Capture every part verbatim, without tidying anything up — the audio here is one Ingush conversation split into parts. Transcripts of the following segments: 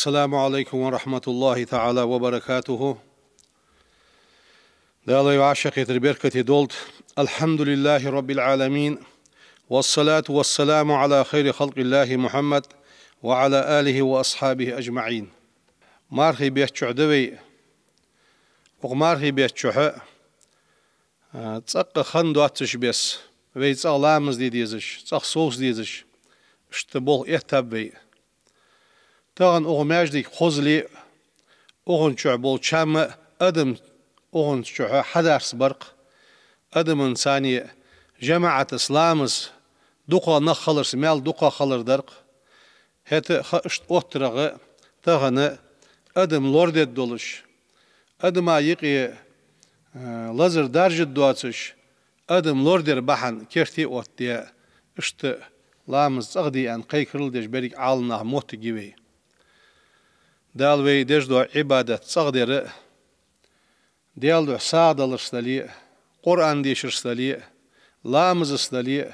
السلام عليكم ورحمة الله تعالى وبركاته. Дала вай вӀашагӀкхетар беркате долда. الحمد لله رب العالمين، والصلاة والسلام على خير خلق الله محمد وعلى آله وأصحابه أجمعين. Мархий бетта чухь да вай. Укх мархий бетта чухь, а, цӀаккха хинна доацаш бесса, вай цӀагӀа ламаз де дезаш, цӀагӀа совца дезаш, иштта болх эттаб вай. Тахан укх маьждиг хозал, укхан чухь болча чам а адам укхан чухь хьадарца бар-кх. Адамаца цхьана жамаӀатаца ламаз дукхагӀа нах хиларца маьл дукхагӀа хилар дар-кх. ХӀаьта а ха иштта оттарах тахан адам лорадергдолаш, адама юкъе, а, лазар даржаргдоацаш, адам лорадар бахьан керте оттадаь, иштта ламаз цӀагӀа де аьнна кхайкарал деш берриг Ӏаламнаха моттиг я вай. Дала вай деш дола Ӏибадат цӀагӀа дар а, Даьла духьа сагӀа даларца дале а, Къуръан дешарца дале а, ламазаца дале а,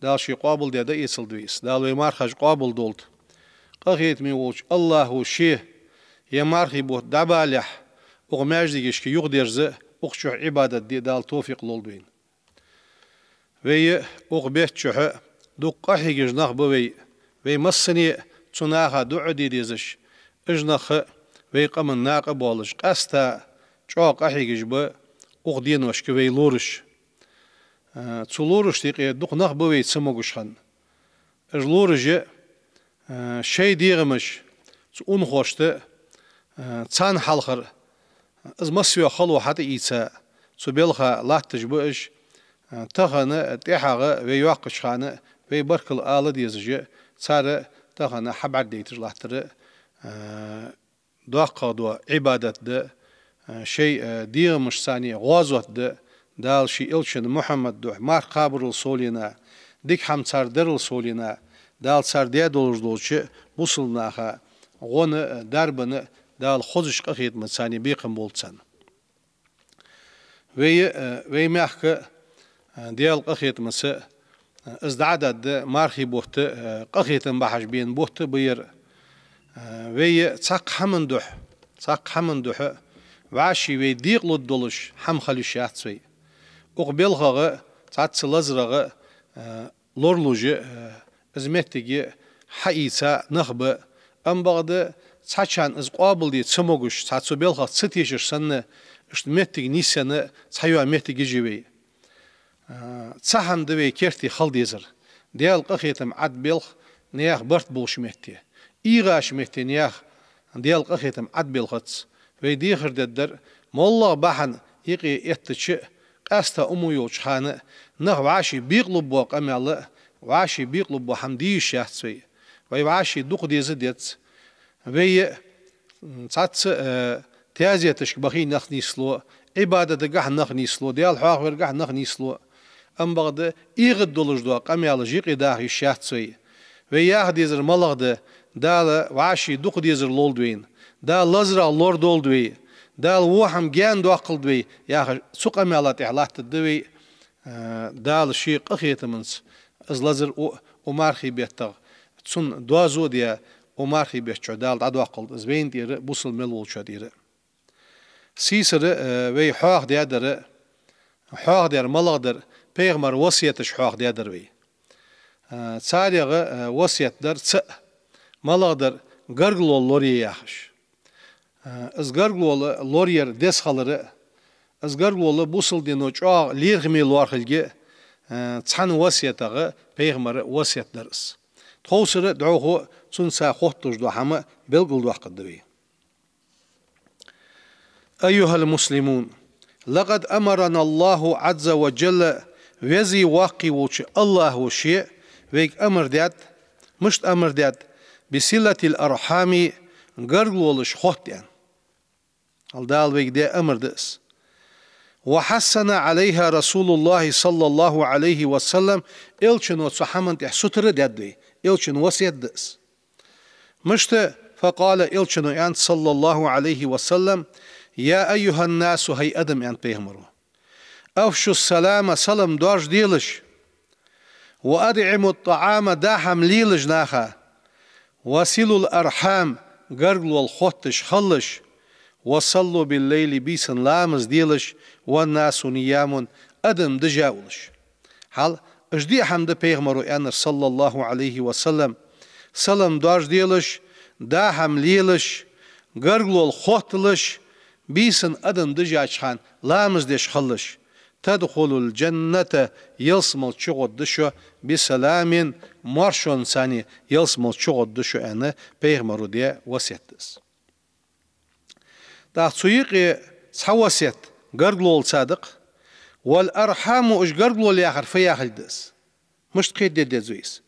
Дала Ше къоабалдаь дӀаэцалда вай из. Дала вай мархаш къоабалдолда. Къахетаме волча АллахӀа Ше ер мархий бутт дӀабалалехь, укх маьждигашка юхадерза, укх чухь Ӏибадат де Дала товфикъ лолда вайна. Вай укх бетта чухь дукха къахьегаш нах ба вай. Вай массане а цу наха дуӀа де дезаш, уж нах а вай къаман накъа а болаш, къаьстта чӀоагӀа къахьегаш ба укх деношка вай лораш. А, цу лорашта юкъе дукха нах ба вай ца могаш хинна. Уж лораш а, а, шоай дегӀамаш цу унахошта, а, царна хьалхара, из массайола хало хьатӀаийца, цу балха латташ ба уж, а, тахан а, тӀехьагӀа а вай йоаккхача хана а вай баркал ала дезаш а, цар а тахан а хьабӀаргадайташ латтар а, а, доккхагӀа дола Ӏибадат да, а, шоай, а, дегӀамашца цхьана гӀазот да, Дала ший элчан Мухьаммада духьа марха кхабарал совленна, дика хӀама цар дарал совленна, Дала цар даь долаш долча бусалба наха гӀо а, дарба а Дала хозача къахетамца цхьана бекхам болба царна. Вай, э, вай мехка, э, Даьла къахетамца, э, из дӀа а даьд, мархий бутт, э, къахетам бахьаш бена бутт а ба ер. Э, вай цхьаккха хӀаман духьа, цхьаккха хӀаман духьа вӀаший вай декъалургдолаш хӀама хила йиш яц вай. Укх балхагӀа, цхьацца лазарагӀа, э, лоралуш а, э, из моттиг хьаийца нах ба, амма бакъда цхьачарна из къоабалде ца могаш, цхьа цу балхах ца тешаш санна, иштта моттиг нийсъенна цхьайола моттигаш я вай. А, цхьа хӀама да вай керте хила дезар. Даьла къахетам Ӏобелх наьха барт болча метте. ИгӀача метте наьха Даьла къахетам Ӏобелхац. Вай дехар дергдар, моллагӀа бахьан юкъе эттача а, къаьстта уму йолча хана а, нах вӀаший бекъалургбола къамаьл а, вӀаший бекъалургбола хӀама де йиш яц вай. Вай вӀаший дукха деза деза. Вай, м, цхьацца, э, таьзеташка бахе нах нийслу, Ӏибадатагахьа нах нийслу, Даьла хьоахавергахьа нах нийслу. Амма бакъда эгӀаддолаш дола къамаьлаш юкъе даха йиш яц вай. Вай яха дезар малагӀа да: Дала вӀаший дукха дезар лолда вайна, Дала лазарах лорадолда вай, Дала во хӀама гаьна доаккхалда вай, яхаш, цу къамаьла тӀа латтаргда вай, а, Дала ший къахетамца из лазар укх, укх мархий беттагӀа цунна доазув а даь, укх мархий бетта чухь Дала дӀадоаккхалда из вайна тӀера а, бусалба мел волчоа тӀера а. Сийсара, э, вай хьоахадаьдар, хьоахадаьр малагӀа дар, пайхамара васкеташ хьоахадаьдар вай. Э, царех, э, васкет дар цаӀ, малагӀа дар, гаргало лорае яхаш. Э, из гаргало лораяр деза хилар а, из гаргало бусалба дино чӀоагӀа лоархӀаме лоархӀалга а, э, цхьан васкетагӀа пайхамара васкет дар из. Тховсара дӀахо цунца хотталуш дола хӀама белгалдоаккхаргда вай. أيها المسلمون، لقد أمرنا الله عز وجل، веза воккха волча АллахӀа Ше вайга амар даьд, мишта амар даьд: بصلة الأرحام، гаргалолаш хотта аьнна. Ал Дала вайга даь амар да из. وحثنا عليها رسول الله صلى الله عليه وسلم، Элчано цу хӀаман тӀа сутара даьд вай, Элчан васкет да из. Мишта? فقال، Элчано аьннад, صلى الله عليه وسلم: يا أيها الناس، хӀай адам, аьннад пайхамаро, أفشوا السلام، салам доаржаделаш, وأطعموا الطعام، даа хӀама лелаш наха, وصلوا الأرحام، гаргалол хотташ хилалаш, «وصلوا بالليل», бийсан ламаз делаш, «والناس نيام», адам дижа улаш. Хьал, уж диъ хӀама да пайхамаро аьннар, صلى الله عليه وسلم: салам доаржаделаш, даа хӀама лелаш, гаргалол хотталаш, бийсан адам дижача хана ламаз деш хилалаш. «تدخلوا الجنة», ялсмала чугӀоргда шо, «بسلام», маршонца ялсмала чугӀоргда шо, аьнна, пайхамаро даь васкет да из. ТӀаккха цу юкъе цхьа васкет гаргалолца да-кх. «والأرحام», уж гаргалол яхар фу яхилга да из? Мишта кхетаде деза вай из?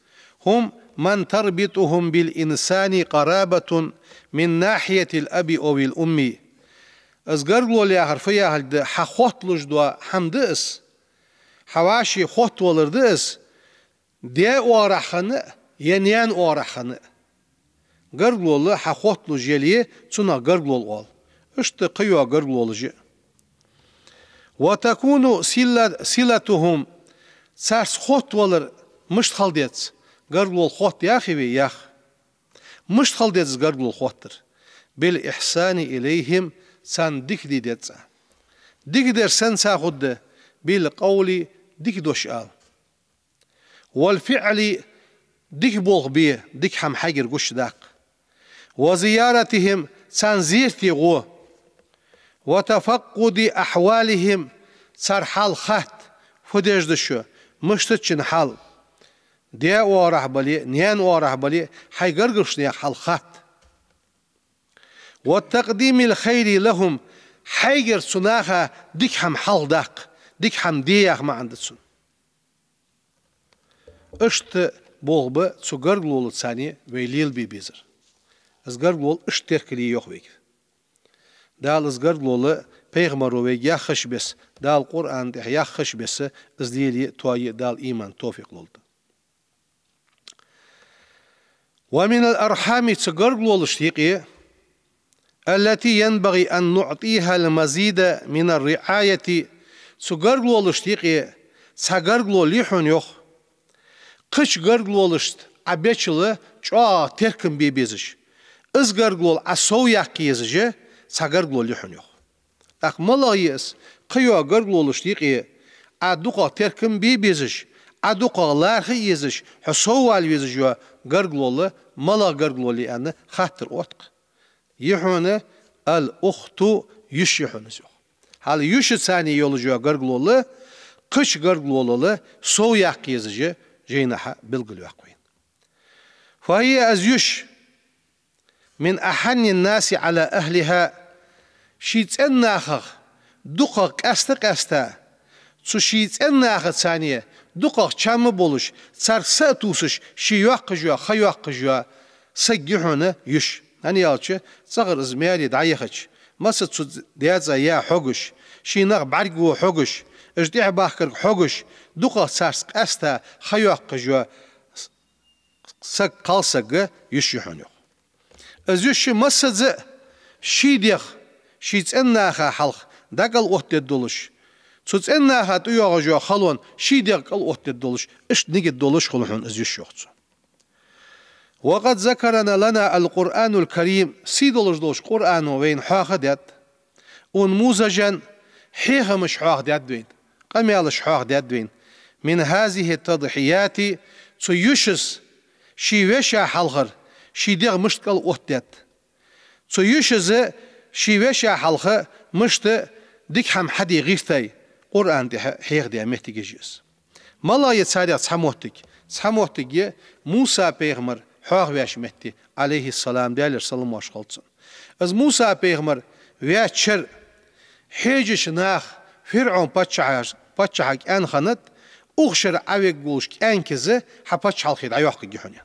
«هم من تربطهم بالإنسان قرابة من ناحية الأب أو الأم». Из гаргалол яхар фу яхилга да? Хьа хотталуш дола хӀама да из, хьа вӀаший хоттавалар да из, даь оагӀорахьа хинна а, е наьна оагӀорахьа хинна а. Гаргалол хьа хотталуш яле, цунах гаргалол оал. Иштта кхыйола гаргалолаш а. «وتكون صلة-، صلتهم», царца хоттавалар мишта хила деза? Гаргалол хоттаяхий вай? Ях. Мишта хила деза гаргалол хоттар? «بالإحسان إليهم», царна дика де деза. Дика дар сенца хургда? «بالقول», дика дош ала. «والفعل», дика болх бе, дика хӀама хьайгара гучадаккха. «وزيارتهم», царна зерате гӀо. «وتفقد أحوالهم», цар хьал хатта, фу деш да шо, мишта да шун хьал. Даь оагӀорахьа бале а, наьна оагӀорахьа бале а, хьай гаргарча наьха хьал хатта. «وتقديم الخير لهم», хьайгара цу наха дика хӀама хьалхадаккха, дика хӀама де яха маӀан да цун. Иштта болх ба цу гаргалолца вай лелабе безар. Из гаргалол иштта теркал е йоах вайга. Дала из гаргалол пайхамаро вайга яххача беса, Дала Къуръана тӀа яххача беса, из лелае а, тоае а Дала иман, товфикъ лолда. «ومن الأرحام», цу гаргалолашта юкъе, «التي ينبغي أن نعطيها المزيد من الرعاية», цу гаргалолашта юкъе цхьа гаргалол я хьона, йоах, кхыча гаргалолашта Ӏа бечул чӀоагӀа теркам бе безаш. Из гаргалол Ӏа сов яккха езаш цхьа гаргалол я хьона, йоах. ТӀаккха малагӀа я из? Кхыйола гаргалолашта юкъе Ӏа дукхагӀа теркам бе безаш, Ӏа дукхагӀа лархӀа езаш, хьо сов вала везаш йола гаргалол малагӀа гаргалол я аьнна, хаттар отт-кх. Я хьона «الأخت», йиша я хьона из, йоах. Хьал, йишаца йолаш йола гаргалол кхыча гаргалолал сов яккха езаш я, жайнашка белгалйоаккх вайна. «فهي», из йиша, «من أحن الناس على أهلها», ший цӀен нахах дукхагӀа къаьста-къаьста, цу ший цӀен нахаца дукхагӀа чам болаш, царга са а тувсаш, ше йоаккхаш йола, ха йоаккхаш йола саг я хьона йиша. ХӀана аьлча, цӀагӀара из маьре дӀаяхача, массаза цу даь-цӀа яь хьогаш, ший нах бӀаргаго хьогаш, уж тӀехьабахкарга хьогаш, дукхагӀа царца къаьста, ха йоаккхаш йола саг, кхалсаг йиша я хьона, йоах. Из йиша массаза а ший дегӀ ший цӀен наха хьалха дӀакӀалъоттадергдолаш, цу цӀен наха тӀайоагӀаш йола халон ший дегӀ кӀалъоттадергдолаш, иштта нигат долаш хул хьона из йиша, йоах цо. «وقد ذكر لنا القرآن الكريم», сий долаш долча Къуръано вайна хьоахадаьд, «أنموذجا», хьехамаш хьоахадаьд вайна, къамаьлаш хьоахадаьд вайна, «من هذه التضحيات», цу йишас ший веший хьалхара ший дегӀ мишта кӀалъоттадаьд, цу йишас ший веший хьалха мишта дика хӀама хьаде гӀертай, Къуръана тӀа хьехадаь моттигаш я из. МалагӀа я царех цхьа моттиг? Цхьа моттиг я Муса-пайхамар хьоахавеча метте, عليه السلام, Даьлера салам-моаршал хилда цунна. Из Муса-пайхамар ваьча шера хьежача наха ФирӀовн паччахьа-, паччахьа кӀаьнк хиннад, укх шера Ӏовергволча кӀаьнка из хьа паччахьалкхе дӀайоаккхаргья хьона.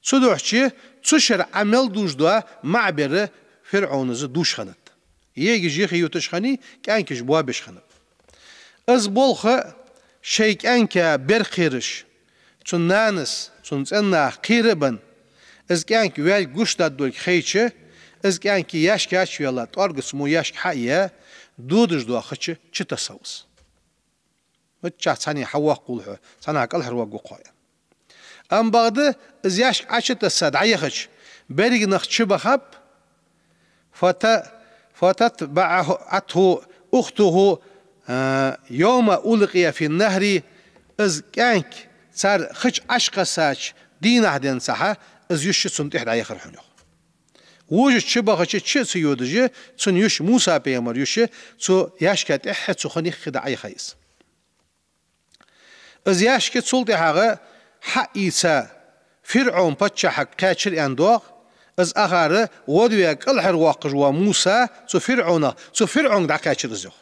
Цудухьа цу шера Ӏа мел дужадола маӀа бер ФирӀовна из дувш хиннад. Егаш юхе юташ хиннай, кӀаьнкаш боабеш хиннаб. Из болх шоай кӀаьнка бер кхераш, цун нанас, цун цӀен наха кхера а бенна, из кӀаьнк ваьлга гуш даргдолга хайча, из кӀаьнк яьшка чу а ваьлла, тӀоаргаца мо яьшка хьа а яь, додаш доахача чутессав из. Миччахьа цхьанне хьавоаккхалва хьо, цхьаннахьа кӀалхарвоаккхаргва-кх хьо, аьнна. Амма бакъда из яьшка Ӏочутесса дӀаяхача, берригаш нах чубахаб, فت-، فتتبعته أخته، а, يوم ألقي في النهر, из кӀаьнк цар хи чу Ӏокхессача дийнахьа денз цхьа, из йиша цунна тӀехьа дӀаяхар хьона, йоах. Вожаш чубахача, чу а ца йодаш, цун йиша, Муса-пайхамара йиша, цу яьшка тӀехьа цу хинах хи дӀаяхай из. Из яьшка цул тӀехьагӀа хьаийца ФирӀовн паччахьага кхаьчар аьнна доагӀа, из акхар водве кӀалхарвоаккхаш вола Муса цу ФирӀовнах, цу ФирӀовнга дӀакхаьчар из, йоах.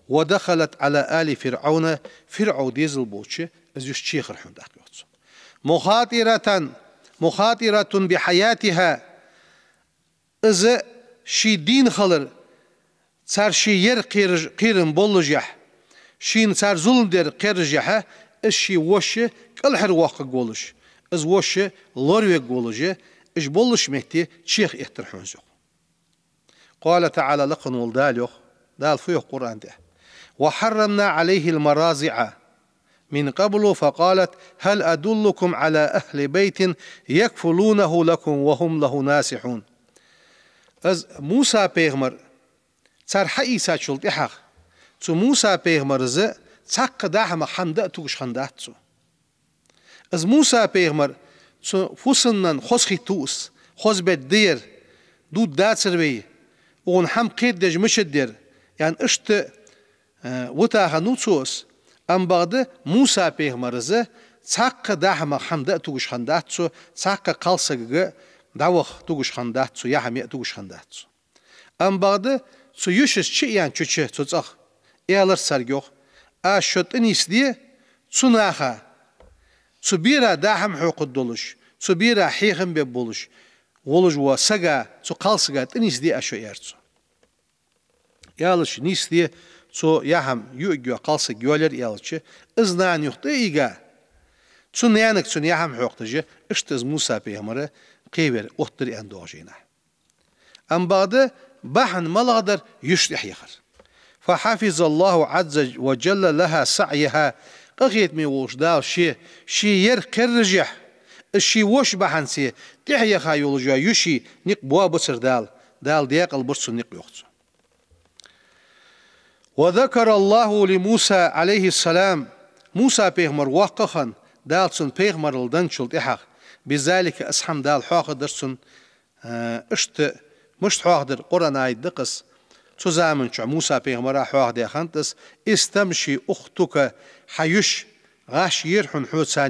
ودخلت على آل فرعون, ФирӀов дезал болча из йиша чехар хьона тӀаккха, йоах цо. مخاطرة، مخاطرة بحياتها, из ший дийна хилар, цар ший ер кхераш-, кхерам боллашехь, шийна цар зулам дар кхерашехь, из ший воша кӀалхарвоаккхаргволаш, из воша лоравергволаш, уж боллача метте чехаэттар хьона из, йоах. قال تعالى, лакха вола Дала йоах, Дала фу йоах Къуръан тӀа: وحرمنا عليه المراضع من قبل فقالت هل أدلكم على أهل بيت يكفلونه لكم وهم له ناصحون. Из Муса-пайхамар цар хьаийцачул тӀехьагӀа, цу Муса-пайхамара из цхьаккха дахьама хӀама даа тугаш хиннадац цо. Из Муса-пайхамар цу фусамнена хоза хӀиттав из, хоза бедда да ер, дувца дацар вай, укхунна хӀама кхетадеш мичад ер, аьнна, иштта, э, вита хиннав цо из. Амма бакъда Муса-пайхамара из цхьаккха дахьама хӀама даа тугаш хиннадац цо, цхьаккха кхалсагага дӀаваха тугаш хиннадац цо, яа хӀама яа тугаш хиннадац цо. Амма бакъда цу йишас чу а яьнна чу чу цу цӀагӀа, аьлар царга, йоах: аз шо тӀанийсде цу наха, цу бера даа хӀама хьокхаргдолаш, цу бера хьехам бергболаш волаш вола сага, цу кхалсага тӀанийсде аз шо, аьлар цо. Аьлча, нийсде цо яа хӀама юаргйола кхалсаг йоалаяьр аьлча, из нана юха тӀаийга, цу наьнага цунна яа хӀама хьокхадеш, иштта из Муса-пайхамар кхеваьр оттадар аьнна доагӀа жайнашка. Амма бакъда бахьан малагӀа дар? Йиша тӀехьа яхар. فحفظ الله عز وجل لها سعيها. Къахетаме волча Дала ше, ший ер кхерашехь, из ший воша бахьанца тӀехьа яха йолаш йола йиший никъ боабацар Дала, Дала даькъала бир цунна никъ, йоах цо. وذكر الله لموسى عليه السلام, Муса-пайхамар воккха хинна, Дала цунна пайхамарал денначул тӀехьагӀа, بذلك, из хӀама Дала хьоахадаьр цунна, э, иштта, мишта хьоахадаьр, Къуръан аят да-кх из. Цу заман чухь Муса-пайхамара хьоахадаь хиннад из: استمشي أختك, хьа йиша гӀаш яр хьона хьоца,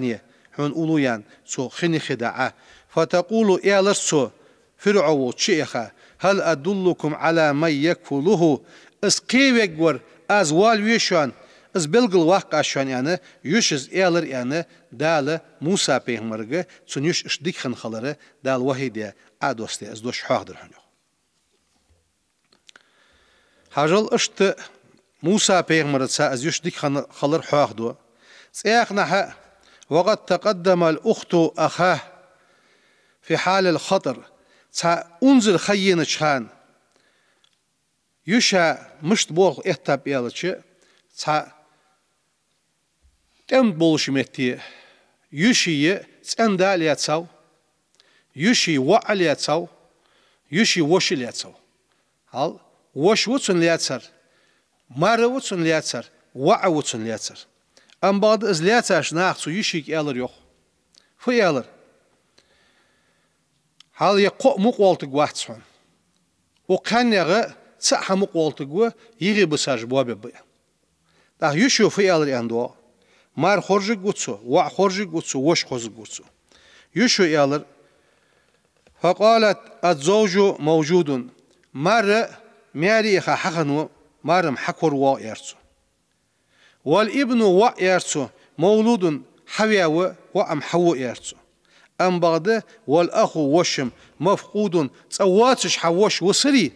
хьона уллув яьнна, цу хинах хи даа. فتقول, аьлар цо, ФирӀов волча чу а яха: هل أدلكم على من يكفله؟ Из кхевергвар аз воалаве шоана, из белгалваккха аз шоана, аьнна, йишас аьлар, аьнна, Дала Муса-пайхамарга, цун йиша иштта дика хинна хилар Дала вахьий даь, Ӏодоссадаь, из дош хьоахадаьр хьона, йоах. Хьажал, иштта Муса-пайхамарца из йиша дика хинна хилар хьоахаду. ЦӀаькханахьа: وقد تقدم الأخت أخاها في حال الخطر. Цхьа унзара ха енача хана йиша мишта болх эттаб аьлча, цхьа тӀем болча метте йиший цӀен-да а лаьцав, йиший воӀ а лаьцав, йиший воша а лаьцав. Хьал, воша ва цун лаьцар, мар ва цун лаьцар, воӀ ва цун лаьцар. Амма бакъда из лаьцача наха цу йишийга аьлар, йоах. Фу аьлар? Хьал, е кхоъ мукъа волтаргвац хьона. Укх кхаьннегӀа цаӀ хьа мукъа волтаргва, йиӀиг бисаш боабергба. ТӀаккха йишо фу аьлар аьнна доагӀа: мар хоржаргва цо, воӀ хоржаргва цо, воша хозаргва цо. Йишо аьлар: فقالت: الزوج موجود. Мар, маьре а яха хьахиннав, мар-м хьакоравоагӀа, аьлар цо. والابن, воӀ, аьлар цо, مولود, хьаваь ва, воӀ-м хьава, аьлар цо. Амма бакъда والأخ, воша-м مفقود, цкъа воацаш хьа воша висарий,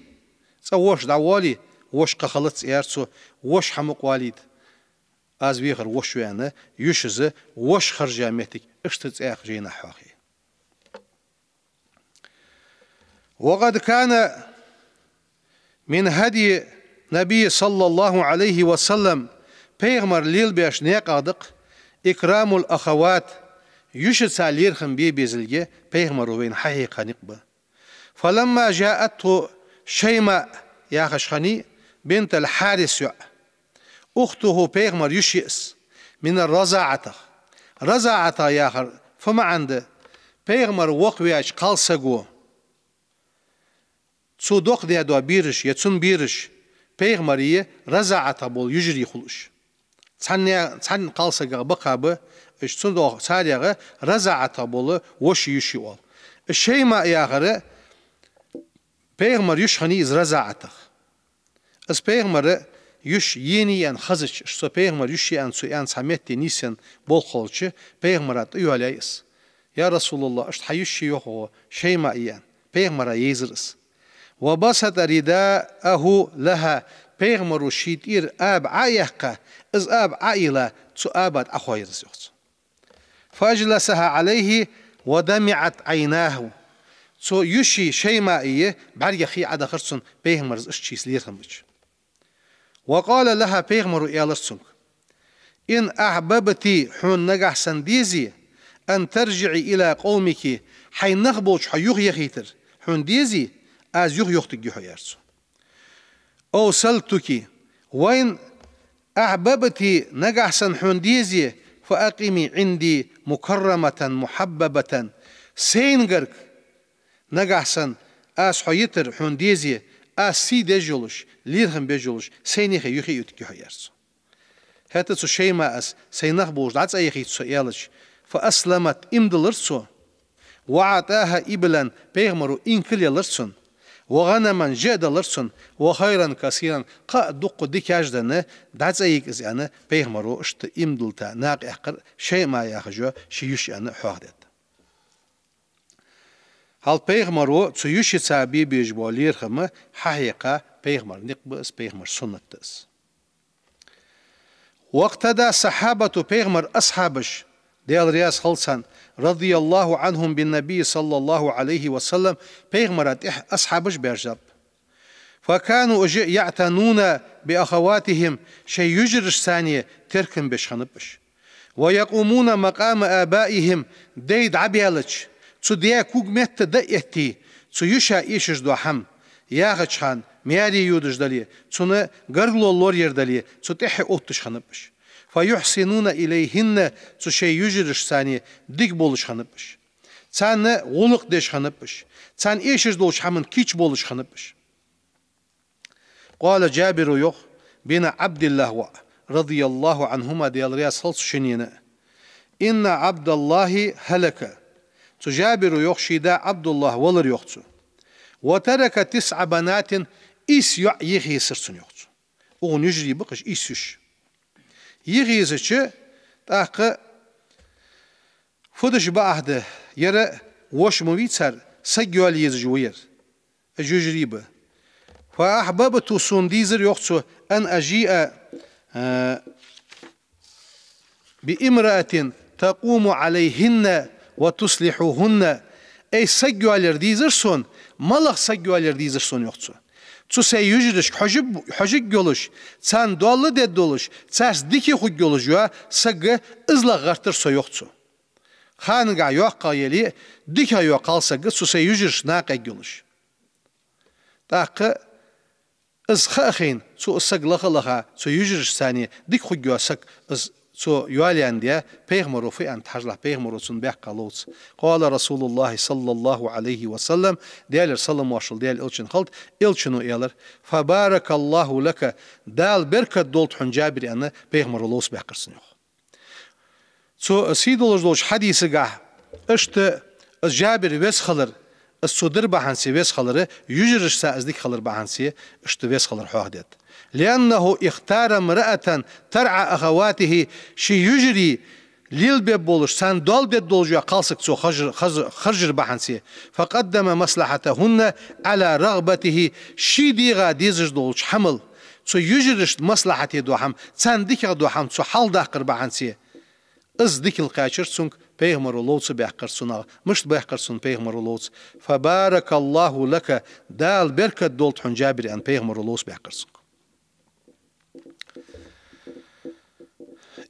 цкъа воша дӀавоалий, воша кхы хилац, аьлар цо, воша хьа мукъа валийта, аз вехар воша ва, аьнна, йишас воша хержа моттиг иштта цӀаькха жайнашка хьоахаю. وقد كان من هدي النبي صلى الله عليه وسلم, пайхамара лелабеш наькъах да-кх إكرام الأخوات, йишийца лерхӀам бе безалга пайхамаро вайна хьахьекха никъ ба. فلما جاءته شيماء яхаш хиннай, بنت الحارث йоӀ, أخته пайхамара йиша я из, من الرضاعة. رضاعة яхар фу маӀан да? Пайхамар воккха ваьча кхалсаго, цо дукха даь дола бераш, е цун бераш, пайхамара رضاعة бола йижарий хул уж. Цхьанне, цхьан кхалсагах бакъахьа ба, уж цудухьа царех رضاعة бола воший йиший оал. Шеймаъ яхар пайхамара йиша хиннай из رضاعة. Из пайхамара йиша енай аьнна хезача, уж цо пайхамара йиша я аьнна цо аьнна цхьа метте нийсъенна болх хилча, пайхамара тӀайоалаяьй из. يا رسول الله, иштта хьа йиша я йоах, Шеймаъ я аьнна, пайхамара йийзар из. وبسط رداءه لها, пайхамара ший тӀера аба Ӏо а яьккха, из аба Ӏо а йилла, цу аба тӀа Ӏохайир из йоах цо. فأجلسها عليه ودمعت عيناه. Цу йиший Шеймаий бӀаргех хий Ӏодахар цунна, пайхамара из иштта шийца лерхӀам бича. وقال لها, пайхамара аьлар цунга: إن أحببت, хьона нагахьа санна дезе, أن ترجعي إلى قومك, хьай нах болча хьо юхаяхийтар хьона дезе, аз юхайохийтаргья хьо, аьлар цо. أوصلتك, وإن أحببت, нагахьа санна хьона дезе, فأقيمي عندي مكرمة محببة, сайна гарга нагахьа санна аз хьо йитар хьона дезе, аз сий деш йолаш, лерхӀам беш йолаш, сайнех юхайойтаргья хьо, аьлар цо. ХӀаьта цу Шеймаъас, сай нах болча дӀа цӀа яхийта со аьлча, فأسلمت, иман диллар цо. وأعطاها إبلا, пайхамара инкал елар цунна. وغنما, жа а делар цунна. وخيرا كثيرا, кхы а дукха дикаш а денна, дӀа цӀа йига из аьнна, пайхамара иштта иман диллийтта накъаяккхар Шеймаъ яхача ший йиший аьнна хьоахадаьд. Хьал пайхамара цу йишийца бе безаш бола лерхӀам хьахьекха пайхамара никъ ба из, пайхамара суннат да из. واقتدى الصحابة, пайхамара асхьабаш, Даьла раьза хилва царна, رضي الله عنهم بالنبي صلى الله عليه وسلم, пайхамара тӀехьа асхьабаш баьржаб. فكانوا уж يعتنون بأخواتهم, шоай йижарашца теркам беш хиннаб уж. ويقومون مقام آبائهم, дай дӀабаьлча, цу даь ког метта дӀа а этте, цу йиша эшаш дола хӀама, яхача хана маьре йодаш дале, цунна гаргало лораяр дале, цу тӀехьа отташ хиннаб уж. فيحسنون إليهن, цу шоай йижарашца дика болаш хиннаб уж. Царна гӀулакх деш хиннаб уж. Царна эшаш долча хӀаман кийча болаш хиннаб уж. قال Джабира йоах, بن عبد الله, رضي الله عنهما, Даьла раьза хилва цу шиннена: إن عبد الله هلك. Цу Джабира йоах, ший да Ӏабдуллахь валар йоах цо. وترك تسع بنات, ийс йоӀ йихийсар цунна йоах цо. Укхун йижарий ба-кх уж, ийс йиша. Йихийсача, тӀаккха фу деш ба ахьа да, яра воша ма вий цар, саг йоалае езаш ва яра. Уж йижарий ба. فأحببت, сона дийзар йоах цо, أن أجيء, а, بامرأة تقوم عليهن وتصلحهن. Ай, саг йоалаяр дийзар сона, малагӀа саг йоалаяр дийзар сона йоах цо. Цу сай йижарашка хьожарг, хьожарг йолаш, царна доал дергдолаш, царца дика хургйолаш йола саг излагӀа гӀертар со йоах цо. Ханагахьа йоккхагӀа яле а, дикагӀа йола кхалсаг цу сай йижарашта накъаергйолаш. ТӀаккха из ха а хайна, цо из саг лаха-лаха, цу йижарашца дика хургйола саг из цо йоалаяьннай, пайхамара фу аьннад хьажалахь, пайхамара цунна баьккха ловца. قال رسول الله صلى الله عليه وسلم, Даьлера салам-моаршал Даьла элчанна хилда, элчано аьлар: فبارك الله لك, Дала беркат долда хьона, Джабир, аьнна, пайхамара ловца баьккхар цунна йоах. Цу сий долаш долча хьадисагахь иштта из Джабир веза хилар, из цо дир бахьанце веза хилар, йижарашца из дика хилар бахьанце иштта веза хилар хьоахадаьд. لأنه اختار امرأة ترعى أخواته, ший йижарий лелабергболаш, царна доал дергдолаш йола кхалсаг цо хержар, хаз-, хержар бахьанце. فقدم مصلحتهن على رغبته, ший дегӀа дезаш долча хӀамал цу йижарашта маслахьате дола хӀама, царна дикагӀа дола хӀама цо хьалдаккхар бахьанце, из дикал кхаьчар цунга, пайхамара ловца баьккхар цунах. Мишта баьккхар цунна пайхамара ловца? فبارك الله لك, Дала беркат долда хьона, Джабир, аьнна, пайхамара ловца баьккхар цунга.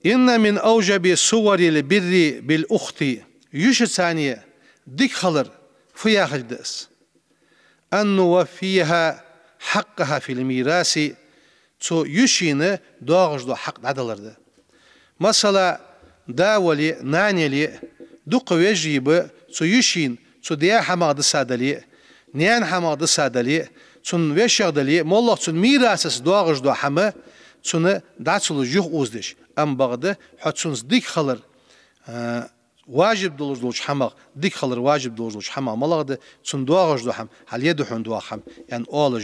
إن من أوجب صور البر بالأخت, йишийца дика хилар фу яхилга да из? أن نوفيها حقها في الميراث, цу йишийна доагӀаш дола хьакъ дӀадалар да. Масала, да вале а, нана яле а, дукха вежарий ба, цу йишийна, цу даь хӀамах дисса дале а, наьна хӀамах дисса дале а, цун вешех дале а, моллагӀа цун мирасаца доагӀаш дола хӀама, цунна дӀа ца луш юха озадеш, амма бакъда хьо цунца дика хилар, а, важиб долаш долча хӀамах, дика хилар важиб долаш долча хӀамах малагӀа да, цунна доагӀаш дола хӀама хьале да хьона доагӀа хӀама, аьнна оалаш,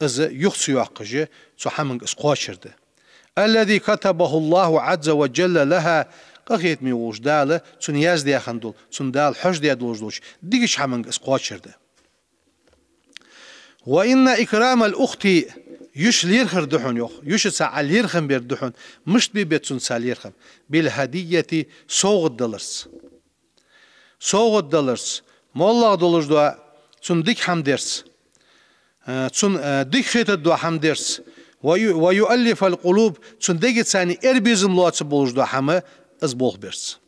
из юха ца йоаккхаш, цу хӀаманга из кхоачар да. الذي كتبه الله عز وجل لها, къахетаме волча Дала цунна яздаь хинна дола, цунна Дала хьожадаь долаш долча дикача хӀаманга из кхоачар да. وإن إكرام الأخت, йиша лерхӀар да хьона, йоах, йишаца Ӏа лерхӀам бер да хьона, мишта бе беза цунца лерхӀам, بالهدية, совгӀат даларца. СовгӀат даларца, моллагӀа долаш дола цунна дика хӀама дерца, а, цунна, а, дика хетаргдола хӀама дерца, ويؤ-, ويؤلف القلوب, цун дегаца цхьана эр безам лоацаргболаш дола хӀама, из болх берца.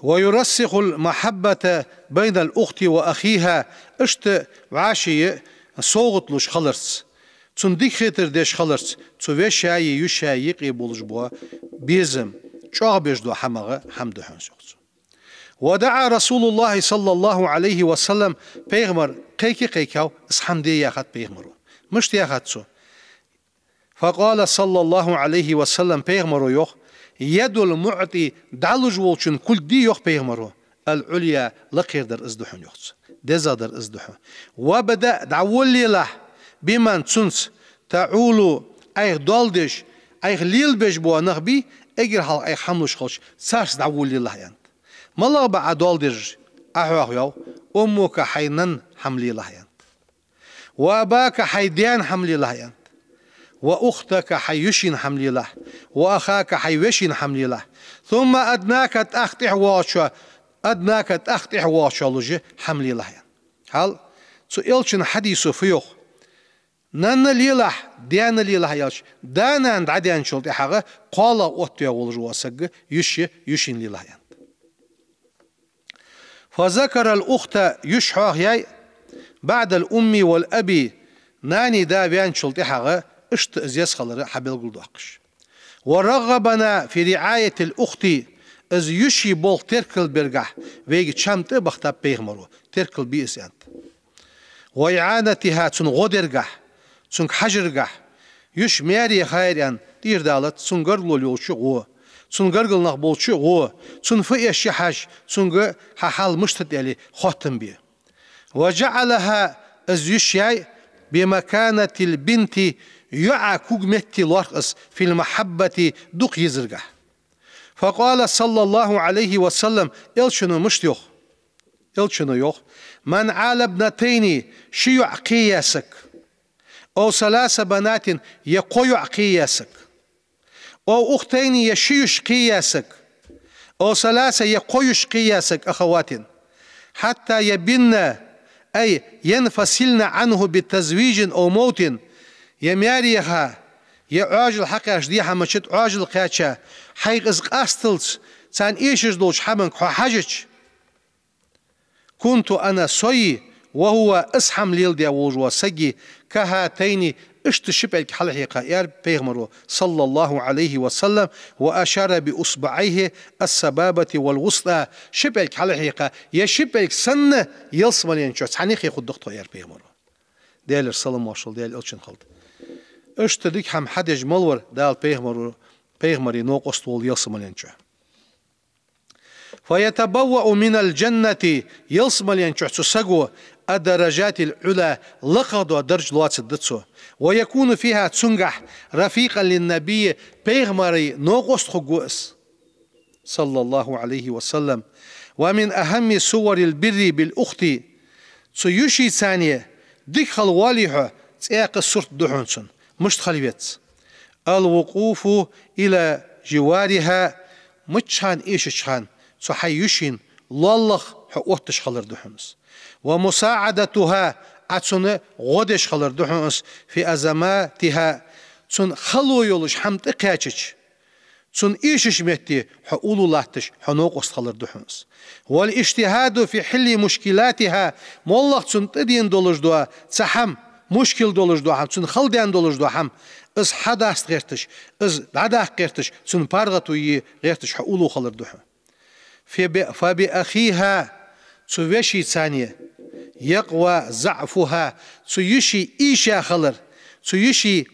ويرسخ المحبة بين الأخت وأخيها, иштта вӀаший совгӀат луш хиларца, цунна дика хетар деш хиларца, цу вешийи йишийи юкъе болаш бола безам чӀоагӀбеш дола хӀамах хӀама да хьона, йоах цо. ودعا رسول الله صلى الله عليه وسلم, пайхамар кхайке а кхайкав, из хӀама де яхад пайхамаро. Мишта яхад цо? فقال صلى الله عليه وسلم, пайхамаро йоах: يد المعطي, дӀалуш волчун кулг да, йоах пайхамаро, العليا, лакхера дар из да хьона, йоах цо, дезагӀа дар из да хьона. وابدأ, дӀаволалелахь, بمن, цунца, تعول, Ӏайха доал деш, Ӏайха лелабеш бола нах бий, эггара хьалха Ӏайха хӀама луш хилча, царца дӀаволалелахь, аьннад. МалагӀа ба Ӏа доал дераш? Ӏа хьоахаву, أمك, хьай нанна хӀама лелахь, аьннад. وأباك, хьай даьна хӀама лелахь, аьннад. وأختك, хьай йишийна хӀама лелахь. وأخاك, хьай вешийна хӀама лелахь. ثم أدناك, тӀаккха тӀехьа воагӀачоа, أدناك, тӀаккха тӀехьа воагӀачоа луш хӀама лелахь, аьннад. Хьал, цу Элчан хьадисо фу йоах? Нанна лелахь, даьна лелахь аьлча, да-нана дӀадаьнначул тӀехьагӀа кхоалагӀа оттаваь волаш вола саг йиша, йишийна лелахь, аьннад. فذكر الأخت, йиша хьоахаяьй, بعد الأم والأب, нанеи даи ваьнначул тӀехьагӀа, иштта из еза хилар хьабелгалдоаккхаш. ورغبنا في رعاية الأخت, из йиший болх теркалбергахьа вайга чам тӀа а бахийтаб пайхамаро, теркалбе из, аьннад. وإعانتها, цунна гӀо дергахьа, цунга хьажаргахьа, йиша маьре яхар, аьнна, тӀера далац, цун гаргало йолча гӀо, цун гаргара нах болча гӀо, цунна фу эш я хьажа, цунга хьа хьал мишта да аьле хоттам бе. وجعلها, из йиша яьй, بمكانة البنت, йоӀа куг метте лоархӀ из, في المحبة, дукха езаргахьа. فقال صلى الله عليه وسلم, Элчано мишта йоах? Элчано йоах: من عال ابنتين, ши йоӀ кхеяь саг, أو ثلاث بنات, е кхо йоӀ кхеяь саг, أو أختين, е ши йиша кхеяь саг, أو ثلاث, е кхо йиша кхеяь саг, أخوات, حتى يبن, أي ينفصلن عنه بتزويج أو موت, е маьре яха, е Ӏоажал хьакхаьча, дехьа мачат Ӏоажал кхаьча, хьайх из къасталца, царна эшаш долча хӀаманга хьо хьажача, كنت أنا, сои, وهو, из хӀама леладаь волаш вола саги, كهاتين, иштта ши пӀелг хьалхьекха, аьлар пайхамаро, صلى الله عليه وسلم, وأشار بإصبعيه السبابة والوسطى, ши пӀелг хьалхьекха, е ши пӀелг санна, ялсмален чу цхьанне хьекхаргда тхо, аьлар пайхамаро. Даьлера салам-моаршал Даьла Элчанна хилда. Иштта дика хӀама хьадеш мел вар Дала пайхамаро, пайхамара новкъост вола ялсмален чу. فيتبوأ من الجنة, ялсмален чу цу саго, الدرجات العلى, лакхагӀа дола дарж лоацаргда цо. ويكون فيها, цунгахьа, رفيقا للنبي, пайхамара новкъост хургва из, صلى الله عليه وسلم. ومن أهم صور البر بالأخت, цу йишийца дика хила воалле хьо, цхьаькха сурт да хьона цун, мишта хила веза: الوقوف إلى جوارها, миччахьа эшача хана цу хьай йишийна лоалахьа хьо отташ хилар да хьона из. ومساعدتها, Ӏа цунна гӀо деш хилар да хьона из, في أزماتها, цун хало йолаш хӀама тӀакхаьчача, цунна эшача метте хьо уллув латташ, хьо новкъост хилар да хьона из. والاجتهاد في حل مشكلاتها, моллагӀа цунна тӀадена долаш дола цхьа хӀама, мушкил долаш дола хӀама, цунна хала даьнна долаш дола хӀама, из хьадаста гӀерташ, из дӀадаккха гӀерташ, цунна паргӀато е гӀерташ хьо уллув хилар да хьона. فب-, فبأخيها, цу вешийца يقوي ضعفها, цу йиший эша хилар, цу йиший,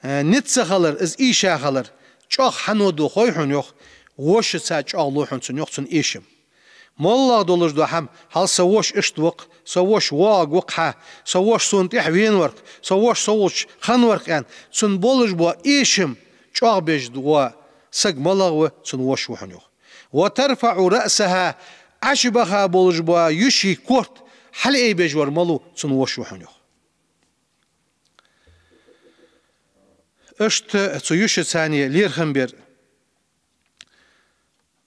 э, низ ца хилар, из эша хилар, чӀоагӀа хьан доагӀа хой хьона, йоах, вошийца чӀоагӀа лу хьона цунна, йоах, цун эшам. МоллагӀа долаш дола хӀама, хьал са воша иштта ва-кх, са воша воагӀаргва-кх хьа, са воша сона тӀехьа вена вар-кх, са воша со волча хинна вар-кх аьнна, цунна болаш бола эшам чӀоагӀа беш вола саг малагӀа ва, цун воша ва хьона, йоах. وترفع رأسها, Ӏочубаха болаш бола йиший корта хьалъайбеш вар малув, цун воша ва хьона, йоах. Иштта цу йишийца лерхӀам бер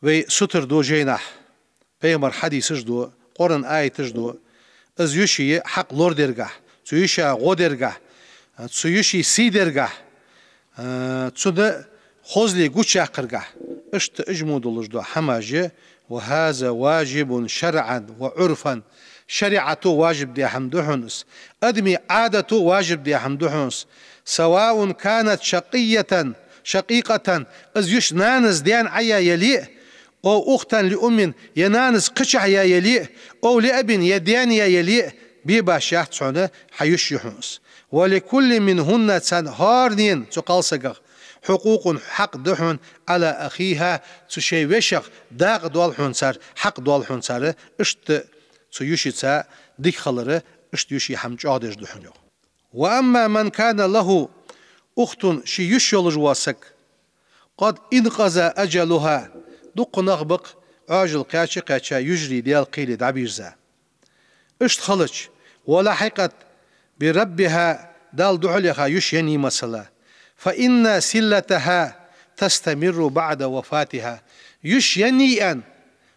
вай сутара ду жайнашка. Пайхамара хьадисаш да, Къуръан аяташ да, из йиший хьакъ лорадергахьа, цу йиша гӀо дергахьа, цу йиший сий дергахьа, а, цунна хозал гучаяккхаргахьа. Иштта уж мо долаш дола хӀамаш я, وهذا واجب شرعا وعرفا, шариӀато важиб даь хӀама да хьона из, адамий Ӏадато важиб даь хӀама да хьона из. سواء كانت شقية, شقيقة, из йиша нанас даьна Ӏа я яле а, أو أختا لأم, е нанас кхычахьа я яле а, أو لأب, е даьна я яле а, бе башха яц хьона, хьа йиша я хьона из. ولكل منهن, царна хӀаранена, цу кхалсагах, حقوق, хьакъ да хьона, على أخيها, цу шоай вешах дакъа доал хьона цар, хьакъ доал хьона цар, иштта цу йишийца дика хилар, иштта йиший хӀама чӀоагӀдеш да хьона, йоах. وأما من كان له أخت, ший йиша йолаш вола саг, قد انقضى أجلها, дукха нах ба-кх, Ӏоажал кхаьча-кхаьча йижарий Даьла кхеле дӀабирза. Иштта хилча, ولحقت بربها, Далла духьал яха йиша еннай, масала, فإن صلتها تستمر بعد وفاتها. Йиша еннай аьнна,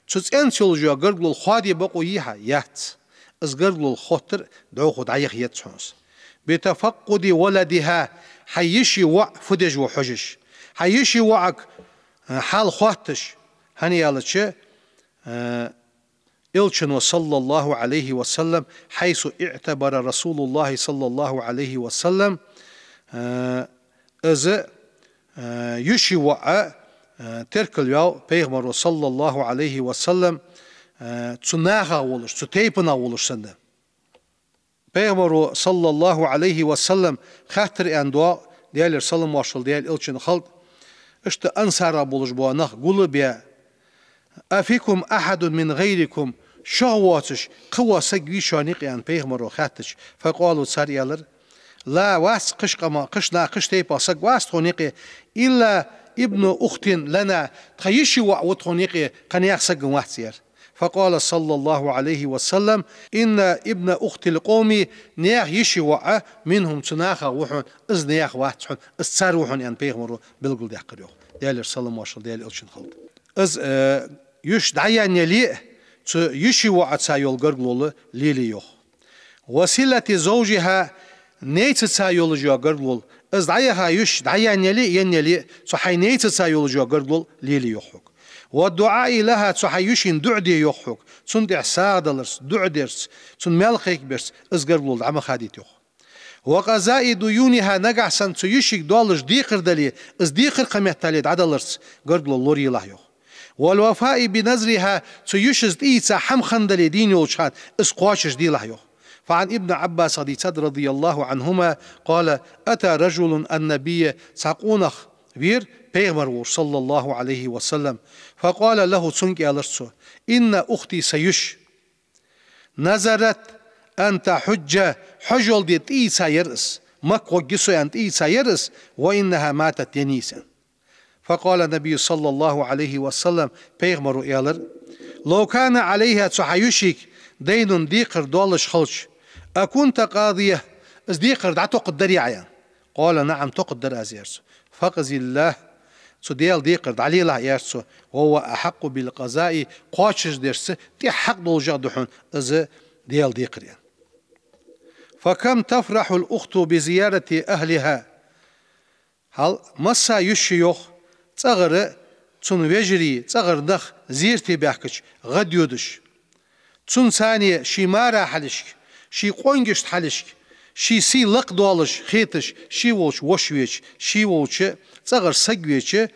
цу цӀенца йолаш йола гаргало хоадае бокъо йий хьа? Яц. Из гаргало хоттар дӀахо дӀаяха еза хьона из. بتفقد ولدها, хьай йиший воӀ фу деш ва хьожаш. Хьай йиший воӀага, э, хьал хотташ, хӀана аьлча, э, Элчано, صلى الله عليه وسلم, حيث اعتبر رسول الله صلى الله عليه وسلم, э, из, э, йиший воӀ, э, теркалваьв Пайхамаро, صلى الله عليه وسلم, э, цу нахах волаш, цу тайпанах волаш санна. Пайхамаро, صلى الله عليه وسلم, хаттар аьнна доагӀа, Даьлера салам-моаршал Даьла Элчанна хилда, иштта ансарах болаш бола нах гулбаь: أفيكم أحد من غيركم, шух воацаш кхы вола саг вий шоана юкъе аьнна Пайхамаро хаьттача, فقالوا, цар аьлар: لا, вац кхыча къама, кхыча наха, кхыча тайпах саг вац тхона юкъе, إلا ابن أخت لنا, тха йиший воӀ ва тхона юкъе, кхы наьха саг вац, аьлар. فقال صلى الله عليه وسلم: إن ابن أخت القوم, наьха йиший воӀ, منهم, цу нахах ва хьона, из наьха вац хьона, из цар ва хьона, аьнна Пайхамаро белгалдаьккхар, йоах. Даьлера салам-моаршал Даьла Элчанна хилда. Из, э, йиша дӀаяьнна яле а, цу йиший воӀаца йола гаргало лелае, йоах. وصلة زوجها, найцаца йолаш йола гаргало, из дӀаяха йиша дӀаяьнна яле а, енна яле а, цу хьай найцаца йолаш йола гаргало лелае, йоах хьога. والدعاء لها, цу хьай йишийна дуӀа де, йоах хьога, цунна тӀехьа сагӀа даларца, дуӀа дарца, цунна маьл кхайкабарца из гаргало дӀа ма хадийта, йоах. وقضاء ديونها, нагахьа санна цу йишийга доаллаш декхар дале, из декхар кхы меттел дӀадаларца гаргало лораелахь, йоах. والوفاء بنذرها, цу йишас тӀаийца хӀама хинна дале дийна йолча хана, из кхоачашделахь, йоах. فعن ابن عباس, дийцад, رضي الله عنهما, قال: أتى رجل النبي, цхьа къонах вера Пайхамар волча, صلى الله عليه وسلم, فقال له, цунга аьлар цо: إن أختي, са йиша, نذرت أن تحج, хьажол де тӀаийца яр из, Макка гӀоргья со аьнна тӀаийца яр из, وإنها ماتت, еннай из, аьнна. فقال النبي صلى الله عليه وسلم, Пайхамаро аьлар: لو كان عليها, цу хьа йишийга, دين, декхар доаллаш хилча, أكنت قاضية, из декхар дӀатокхаргдарий Ӏа, аьнна. قال: نعم, токхаргдар аз, аьлар цо. فاقض لها, цу Даьла декхар дӀалелахь, аьлар цо, وهو أحق بالقضاء, кхоачашдерца тӀех хьакъ долаш да хьона из Даьла декхар, аьнна. فكم تفرح الأخت بزيارة أهلها. Хьал, масса йиша я, йоах, цӀагӀара цун вежарий, цӀагӀара нах зерате баьхкача гӀадйодаш. Цунца цхьана ший мара хьалхашка, ший къонгашта хьалхашка, ший сий лакхдоалаш хеташ, ше волча воша веча, ше волча цӀагӀара саг веча,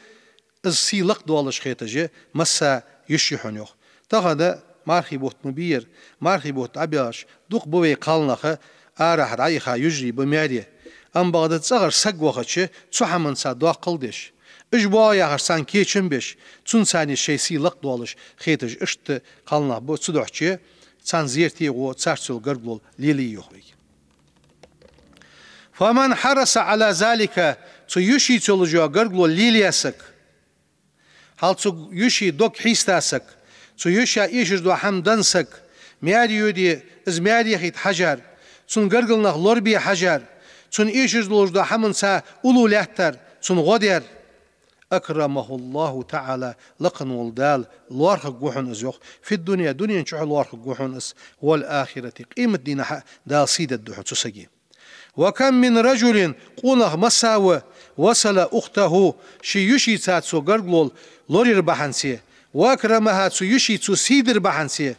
из сий лакхдоалаш хеташ, масса йиш я хьона, йоах. Тахан мархий бутт ма бий ер, мархий бутт дӀабаьлча, дукха ба вай кхалнах арахьа дӀаяха йижарий ба маьре. Амма бакъда цӀагӀара саг вахача, цу хӀаманца доаккхал деш, уж боагӀа яхаш царна кечам беш, цунца цхьана шоай сий лакхдоалаш хеташ, иштта кхалнах ба, цудухьа царна зерате гӀо, царца йола гаргало лелае, йоах вайга. فمن حرص على ذلك, цу йишийца йолаш йола гаргало лелаяь саг, хьал цу йиший дог хьийста саг, цу йиша эшаш дола хӀама денна саг, маьре йоде, из маьре яхийта хьажар, цун гаргара нах лорабе хьажар, цунна эшаш долаш дола хӀаманца уллув лаьттар, цунна гӀо дар. أكرمه الله تعالى, лакха вола Дала лоархӀаргва хьона из, йоах, في الدنيا, дунен чухь лоархӀаргва хьона из, والآخرة, къематдийнахьа а Дала сий дергда хьона цу сага. وكم من رجل, къонах масса ва, وصل أخته, ший йишийца цо гаргало лораяр бахьанца, وأكرمها, цу йишийца цо сий дир бахьанца,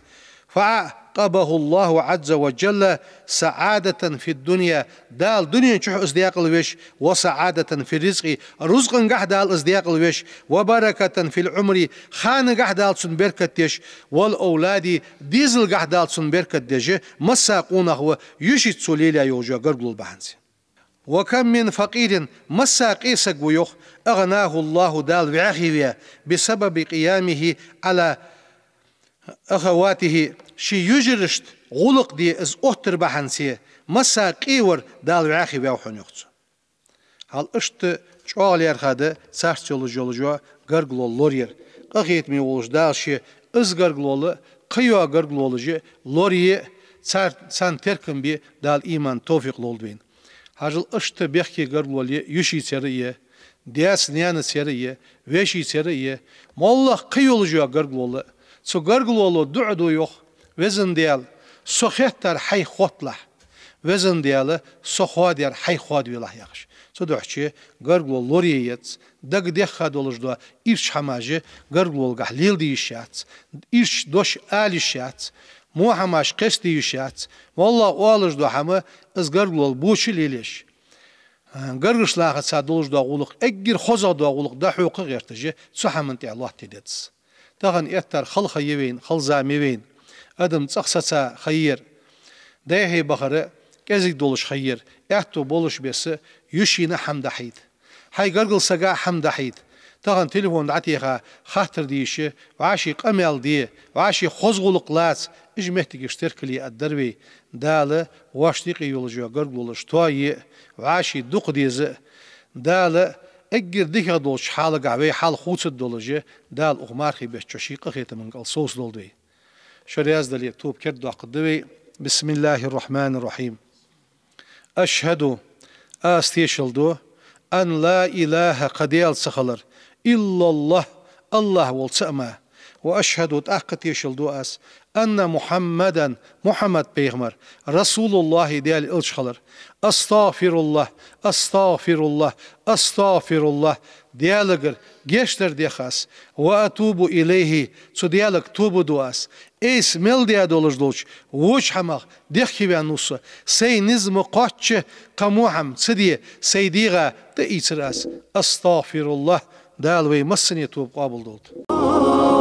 فأعقبه الله عز وجل سعادة في الدنيا, Дала дунен чухь из даькъала веш, وسعادة في الرزق, рузкъангахьа Дала из даькъала веш, وبركة في العمر, ханагахьа Дала цунна беркат деш, والأولاد, дезалгахьа Дала цунна беркат деш, масса къонах ва йишийца цо лелаяь йолаш йола гаргало бахьанца. وكم من فقير, масса къе саг ва, йоах, أغناه الله, Дала вӀаьхий ваь, بسبب قيامه على أخواته, ший йижарашта гӀулакх де из оттар бахьанца, масса къе вар Дала вӀаьхий ваьв хьона, йоах цо. Хьал иштта чӀоагӀа лаьрхӀа да царца йолаш йола гаргало лораяр. Къахетаме волча Дала ше из гаргало а, кхыйола гаргалонаш а лорае а, цар-, царна теркам бе а Дала иман, товфикъ лолда вайна. Хьажал, иштта бехке гаргало я йишийцара а, даьца-наьнацара а, вешийцара а, моллагӀа кхы йолаш йола гаргало а. Цу гаргалонна дуӀа ду, йоах: «Веза Даьла, со хеттар Хьайх хотталахь, Веза Даьла, со хоадар Хьайх хоадавелахь», — яхаш. Цудухьа гаргало лорае еза, дагадехка долаш дола ирча хӀамаш гаргалонгахьа леладе йиш яц, ирча дош ала йиш яц, во хӀамаш кхестаде йиш яц, моллагӀа оалаш дола хӀама из гаргало боча а лелаеш. Гаргарча нахаца долаш дола гӀулакх, эггара хозагӀа дола гӀулакх дӀахьокха гӀерташ, цу хӀаман тӀа лоаттаде деза. Тахан эттар хала ха я вайна, хала зама я вайна. Адам цӀагӀа саца ха я ер. Дехьа бахар кӀезига долаш ха я ер. Аьттув болаш беса йишийна хӀама дӀахьийта, хьай гаргарча сага хӀама дӀахьийта. Тахан телефон дӀатеха, хаттар де йиш я, вӀаший къамаьл де, вӀаший хоза гӀулакх лаца, уж моттигаш теркал е а дар вай. Дала воашта юкъе йолаш йола гаргалонаш тоае а, вӀаший дукха дезе а. Дала эггара дикагӀа долча хьалагахьа вай хьал хувцаргдолаш, Дала укх мархий бетта чу ший къахетама кӀал совцадолда вай. Шо раьза дале, тоба кердадоаккхаргда вай. بسم الله الرحمن الرحيم. أشهد, аз тешал ду, أن لا إله, кхы Даьла ца хилар, إلا الله, АллахӀ вола цаӀ мара. وأشهد, тӀаккха тешал ду аз, أن محمدا, Мухьаммад пайхамар, رسول الله, Даьла элча хилар. أستغفر الله، أستغفر الله، أستغفر الله, Даьлагара гешт дар дех аз. وأتوب إليه, цу Даьлага тоба ду аз. Айса мел даь долаш долча воча хӀамах дехкеваьнна ва со. Сай низ ма кхоачча, кхы во хӀама ца де, сай дегӀа тӀаийцар аз. أستغفر الله, Дала вай массане тоба къоабалдолда.